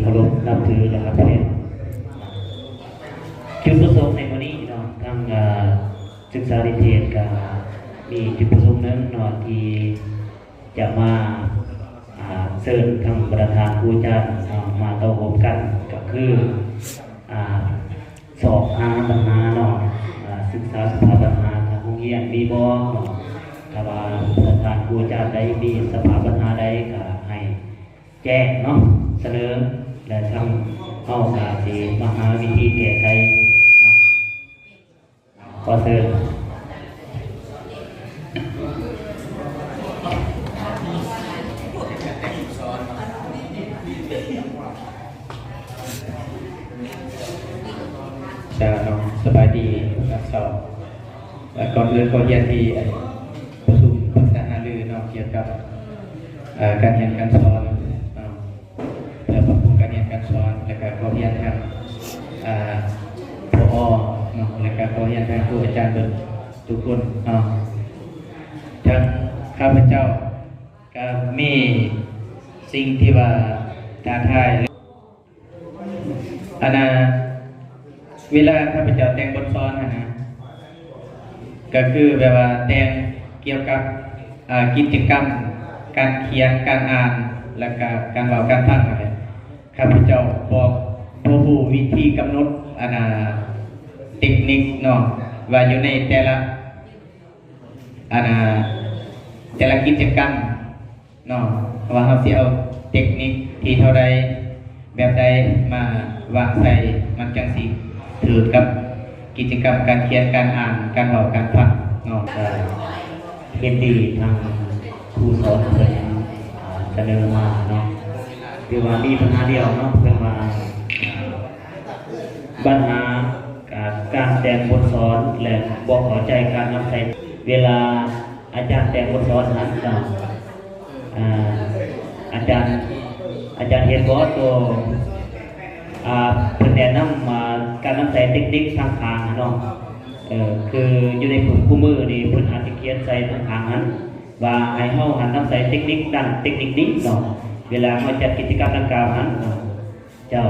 ເຄົາລົບນັບຖື ແລະ ຮັກແພງ. ຈຸດປະສົງໃນມື້ນີ້ເນາະ ທາງ ເອີ ສຶກສານິເທດກະມີຈຸດປະສົງໜຶ່ງເນາະ ທີ່ຈະມາ ອ່າ ເຊີນທາງບັນດາທ່ານຄູອາຈານເນາະ ມາເຕົ້າໂຮມກັນ ກະຄື ອ່າ ຊອກຫາບັນຫາເນາະ ອ່າ ສຶກສາສະພາບັນຫາທາງໂຮງຮຽນມີບໍ່ເນາະ. ຖ້າວ່າທ່ານຄູອາຈານໃດມີສະພາບັນຫາໃດກະໃຫ້ແຈ້ງເນາະ ສະເໜີ ແລະ ທາງເຮົາກະຊິມາຫາວິທີແກ້ໄຂເນາະ. ຂໍເຊີນ. ເຈົ້າເນາະ ສະບາຍດີຕອນເຊົ້າ. ແລະ ກ່ອນອື່ນຂໍຮຽນທີ່ປະຊຸມປຶກສາຫາລືເນາະ ກ່ຽວກັບ ເອີ ການຮຽນການສອນເນາະ ເພື່ອປັບປຸງການຮຽນການສອນ ແລະ ກະຂໍຮຽນທາງ ເອີ ຜອ ເນາະ ແລະ ກະຂໍຮຽນທາງຄູອາຈານເບິດທຸກຄົນເນາະ. ທາງຂ້າພະເຈົ້າກະມີສິ່ງທີ່ວ່າທ້າທາຍ ອັນນ່າ ເວລາຂ້າພະເຈົ້າແຕ່ງບົດສອນຫັ້ນນະ ກະຄືແບບວ່າແຕ່ງກ່ຽວກັບ ອ່າ ກິດຈະກຳການຂຽນ ການອ່ານ ແລ້ວກະການເວົ້າການຟັງຫັ້ນແຫຼະ. ຂ້າພະເຈົ້າບໍ່ ບໍ່ຮູ້ວິທີກຳນົດ ອັນນ່າ ເຕັກນິກເນາະ ວ່າຢູ່ໃນແຕ່ລະ ອັນນ່າ ແຕ່ລະກິດຈະກຳເນາະ ວ່າເຮົາຊິເອົາເຕັກນິກທີ່ເທົ່າໃດ ແບບໃດມາວາງໃສ່ ມັນຈັ່ງຊິຖືກກັບກິດຈະກຳການຂຽນ ການອ່ານ ການເວົ້າ ການຟັງເນາະ. ເອີ ເຫັນດີທາງຄູສອນເພິ່ນ ອ່າ ສະເໜີມາເນາະ ຄືວ່າມີບັນຫາດຽວເນາະ ເພິ່ນວ່າ ບັນຫາ ການ ການແຕ່ງບົດສອນ ແລະ ບໍ່ເຂົ້າໃຈການນຳໃຊ້ ເວລາອາຈານແຕ່ງບົດສອນຫັ້ນເນາະ ອາ ອາຈານ ອາຈານເຫັນບໍ່ໂຕ ອາ ເພິ່ນແນະນຳ ອາ ການນຳໃຊ້ເຕັກນິກທາງຂ້າງຫັ້ນເນາະ ເອີ ຄືຢູ່ໃນຄຸມ ຄູ່ມື້ນີ້ເພິ່ນອາດຈະຂຽນໃສ່ທາງຂ້າງຫັ້ນ ວ່າໃຫ້ເຮົາຫັ້ນນຳໃຊ້ເຕັກນິກນັ້ນເຕັກນິກນີ້ເນາະ ເວລາເຮົາຈັດກິດຈະກຳດັ່ງກ່າວຫັ້ນເນາະ. ເຈົ້າ